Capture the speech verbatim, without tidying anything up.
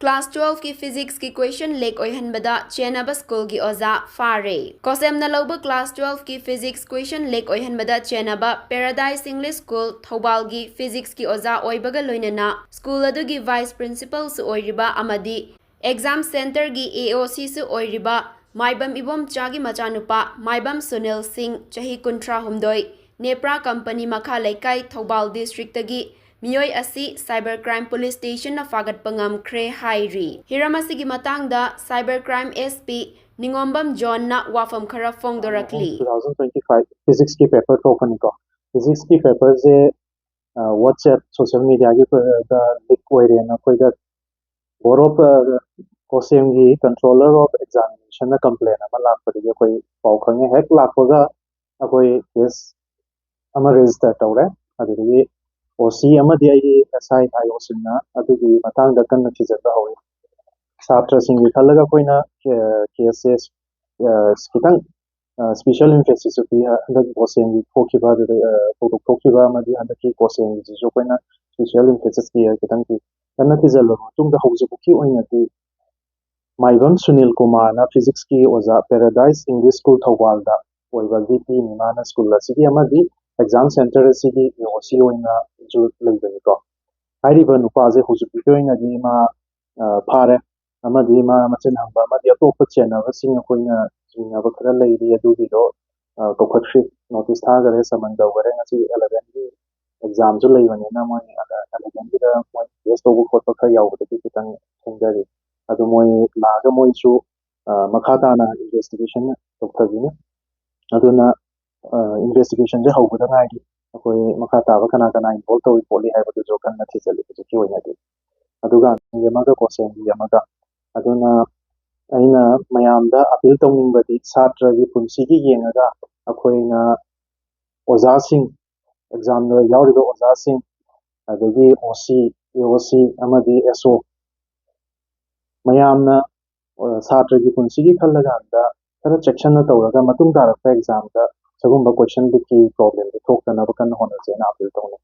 Class twelve ꯀꯤ Physics ꯀꯤ question leak ꯑꯣꯏꯍꯟꯕꯗ ꯆꯦꯟꯅꯕ school ꯒꯤ ꯑꯣꯖꯥ ꯐꯥꯔꯦ꯫ ꯀꯣꯁꯦꯝꯅ ꯂꯧꯕ Class twelve ꯀꯤ Physics question leak ꯑꯣꯏꯍꯟꯕꯗ ꯆꯦꯟꯅꯕ Paradise English School ꯊꯧꯕꯥꯜꯒꯤ Physics ꯀꯤ ꯑꯣꯖꯥ ꯑꯣꯏꯕꯒ ꯂꯣꯏꯅꯅ school ꯑꯗꯨꯒꯤ Vice Principal ꯁꯨ ꯑꯣꯏꯔꯤꯕ ꯑꯃꯗꯤ exam center ꯒꯤ A O C ꯁꯨ ꯑꯣꯏꯔꯤꯕ ꯃꯥꯏꯕꯝ ꯏꯕꯣꯝꯆꯥꯒꯤ ꯃꯆꯥꯅꯨꯄꯥ ꯃꯥꯏꯕꯝ ꯁꯨꯅꯤꯜ ꯁꯤꯡ, ꯆꯍꯤ ꯀꯨꯟꯊ꯭ꯔꯥ ꯍꯨꯝꯗꯣꯏ, ꯅꯦꯄ꯭ꯔꯥ ꯀꯝꯄꯅꯤ ꯃꯈꯥ ꯂꯩꯀꯥꯏ, ꯊꯧꯕꯥꯜ district ꯇꯒꯤ ꯃꯤꯑꯣꯏ ꯑꯁꯤ Cyber Crime Police Station ꯅ ꯐꯥꯒꯠꯄ ꯉꯝꯈ꯭ꯔꯦ ꯍꯥꯏꯔꯤ꯫ ꯍꯤꯔꯝ ꯑꯁꯤꯒꯤ ꯃꯇꯥꯡꯗ Cyber Crime S P ꯅꯤꯉꯣꯝꯕꯝ ꯖꯣꯟꯅ ꯋꯥꯐꯝ ꯈꯔ ꯐꯣꯡꯗꯣꯔꯛꯂꯤ꯫ Two thousand twenty-five Physics ꯀꯤ paper ꯊꯣꯛꯄꯅꯤꯀꯣ꯫ Physics ꯀꯤ paper ꯁꯦ, ꯑ, WhatsApp social media ꯒꯤ, ꯑ, ꯗ leak ꯑꯣꯏꯔꯦꯅ ꯑꯩꯈꯣꯏꯗ Board of, ꯑ, ꯀꯣꯁꯦꯝꯒꯤ Controller of Examination ꯅ complain ꯑꯃ ꯂꯥꯛꯄꯗꯒꯤ ꯑꯩꯈꯣꯏ ꯄꯥꯎ ꯈꯪꯉꯦ꯫ ꯍꯦꯛ ꯂꯥꯛꯄꯒ ꯑꯩꯈꯣꯏ case ꯑꯃ register ꯇꯧꯔꯦ꯫ ꯑꯗꯨꯗꯒꯤ O C ꯑꯃꯗꯤ ꯑꯩꯒꯤ S I I O ꯁꯤꯡꯅ ꯑꯗꯨꯒꯤ ꯃꯇꯥꯡꯗ ꯀꯟꯅ ꯊꯤꯖꯤꯟꯕ ꯍꯧꯔꯤ꯫ ꯁꯥꯇ꯭ꯔꯁꯤꯡꯒꯤ ꯈꯜꯂꯒ ꯑꯩꯈꯣꯏꯅ, ꯑ, case ꯁꯦ, ꯑ, ꯈꯤꯇꯪ, ꯑ, special emphasis ꯁꯨ ꯄꯤ꯫ ꯍꯟꯗꯛ ꯀꯣꯁꯦꯝꯒꯤ ꯊꯣꯛꯈꯤꯕ, ꯑꯗꯨꯗ, ꯑ, ꯊꯧꯗꯣꯛ ꯊꯣꯛꯈꯤꯕ ꯑꯃꯗꯤ ꯍꯟꯗꯛꯀꯤ ꯀꯣꯁꯦꯝꯒꯤꯁꯤꯁꯨ ꯑꯩꯈꯣꯏꯅ special emphasis ꯄꯤ, ꯈꯤꯇꯪ ꯄꯤ꯫ ꯀꯟꯅ ꯊꯤꯖꯤꯜꯂꯕ ꯃꯇꯨꯡꯗ ꯍꯧꯖꯤꯛ ꯐꯥꯎꯒꯤ ꯑꯣꯏꯅꯗꯤ ꯃꯥꯏꯕꯝ ꯁꯨꯅꯤꯜ ꯀꯨꯃꯥꯔꯅ Physics ꯀꯤ ꯑꯣꯖꯥ Paradise English School ꯊꯧꯕꯥꯜꯗ ꯑꯣꯏꯕꯒꯤ ꯄꯤꯅꯤ꯫ ꯃꯥꯅ school ꯑꯁꯤꯒꯤ ꯑꯃꯗꯤ exam center ꯑꯁꯤꯒꯤ A O C ꯑꯣꯏꯅꯁꯨ ꯂꯩꯕꯅꯤꯀꯣ꯫ ꯍꯥꯏꯔꯤꯕ ꯅꯨꯄꯥꯁꯦ ꯍꯧꯖꯤꯛ ꯐꯥꯎꯒꯤ ꯑꯣꯏꯅꯗꯤ ꯃꯥ, ꯑ, ꯐꯥꯔꯦ꯫ ꯑꯃꯗꯤ ꯃꯥ ꯃꯆꯤꯟ ꯍꯪꯕ ꯑꯃꯗꯤ ꯑꯇꯣꯞꯄ ꯆꯦꯟꯅꯕꯁꯤꯡ ꯑꯩꯈꯣꯏꯅ ꯆꯤꯡꯅꯕ ꯈꯔ ꯂꯩꯔꯤ, ꯑꯗꯨꯒꯤꯗꯣ, ꯑ, ꯀꯧꯈꯠꯈ꯭ꯔꯤ, notice ꯊꯥꯈꯔꯦ, summon ꯇꯧꯈꯔꯦ꯫ ꯉꯁꯤ eleven ꯒꯤ exam ꯁꯨ ꯂꯩꯕꯅꯤꯅ ꯃꯣꯏ eleven ꯒꯤꯗ ꯃꯣꯏ test ꯇꯧꯕ ꯈꯣꯠꯄ ꯈꯔ ꯌꯥꯎꯕꯗꯒꯤ ꯈꯤꯇꯪ ꯊꯦꯡꯊꯔꯤ꯫ ꯑꯗꯨ ꯃꯣꯏ ꯂꯥꯛꯑꯒ ꯃꯣꯏꯁꯨ, ꯑ, ꯃꯈꯥ ꯇꯥꯅ investigation ꯇꯧꯊꯈꯤꯅꯤ꯫ ꯑꯗꯨꯅ, ꯑ, investigation ꯁꯦ ꯍꯧꯕꯗ ꯉꯥꯏꯔꯤ꯫ ꯑꯩꯈꯣꯏ ꯃꯈꯥ ꯇꯥꯕ ꯀꯅꯥ ꯀꯅꯥ involve ꯇꯧꯏ ꯈꯣꯠꯂꯤ ꯍꯥꯏꯕꯗꯨꯁꯨ ꯀꯟꯅ ꯊꯤꯖꯤꯜꯂꯤ ꯍꯧꯖꯤꯛꯀꯤ ꯑꯣꯏꯅꯗꯤ꯫ ꯑꯗꯨꯒ ꯑꯃꯒ ꯀꯣꯁꯦꯝꯒꯤ ꯑꯃꯒ꯫ ꯑꯗꯨꯅ ꯑꯩꯅ ꯃꯌꯥꯝꯗ appeal ꯇꯧꯅꯤꯡꯕꯗꯤ ꯁꯥꯇ꯭ꯔꯒꯤ ꯄꯨꯟꯁꯤꯒꯤ ꯌꯦꯡꯉꯒ ꯑꯩꯈꯣꯏꯅ ꯑꯣꯖꯥꯁꯤꯡ, exam ꯗ ꯌꯥꯎꯔꯤꯕ ꯑꯣꯖꯥꯁꯤꯡ, ꯑꯗꯒꯤ O C, A O C ꯑꯃꯗꯤ S O ꯃꯌꯥꯝꯅ, ꯑ, ꯁꯥꯇ꯭ꯔꯒꯤ ꯄꯨꯟꯁꯤꯒꯤ ꯈꯜꯂꯀꯥꯟꯗ ꯈꯔ ꯆꯦꯛꯁꯤꯟꯅ ꯇꯧꯔꯒ ꯃꯇꯨꯡ ꯇꯥꯔꯛꯄ exam ꯗ ꯁꯤꯒꯨꯝꯕ question leak ꯀꯤ problem ꯗꯨ ꯊꯣꯛꯇꯅꯕ ꯀꯟꯅ ꯍꯣꯠꯅꯁꯦꯅ appeal ꯇꯧꯅꯤꯡꯏ꯫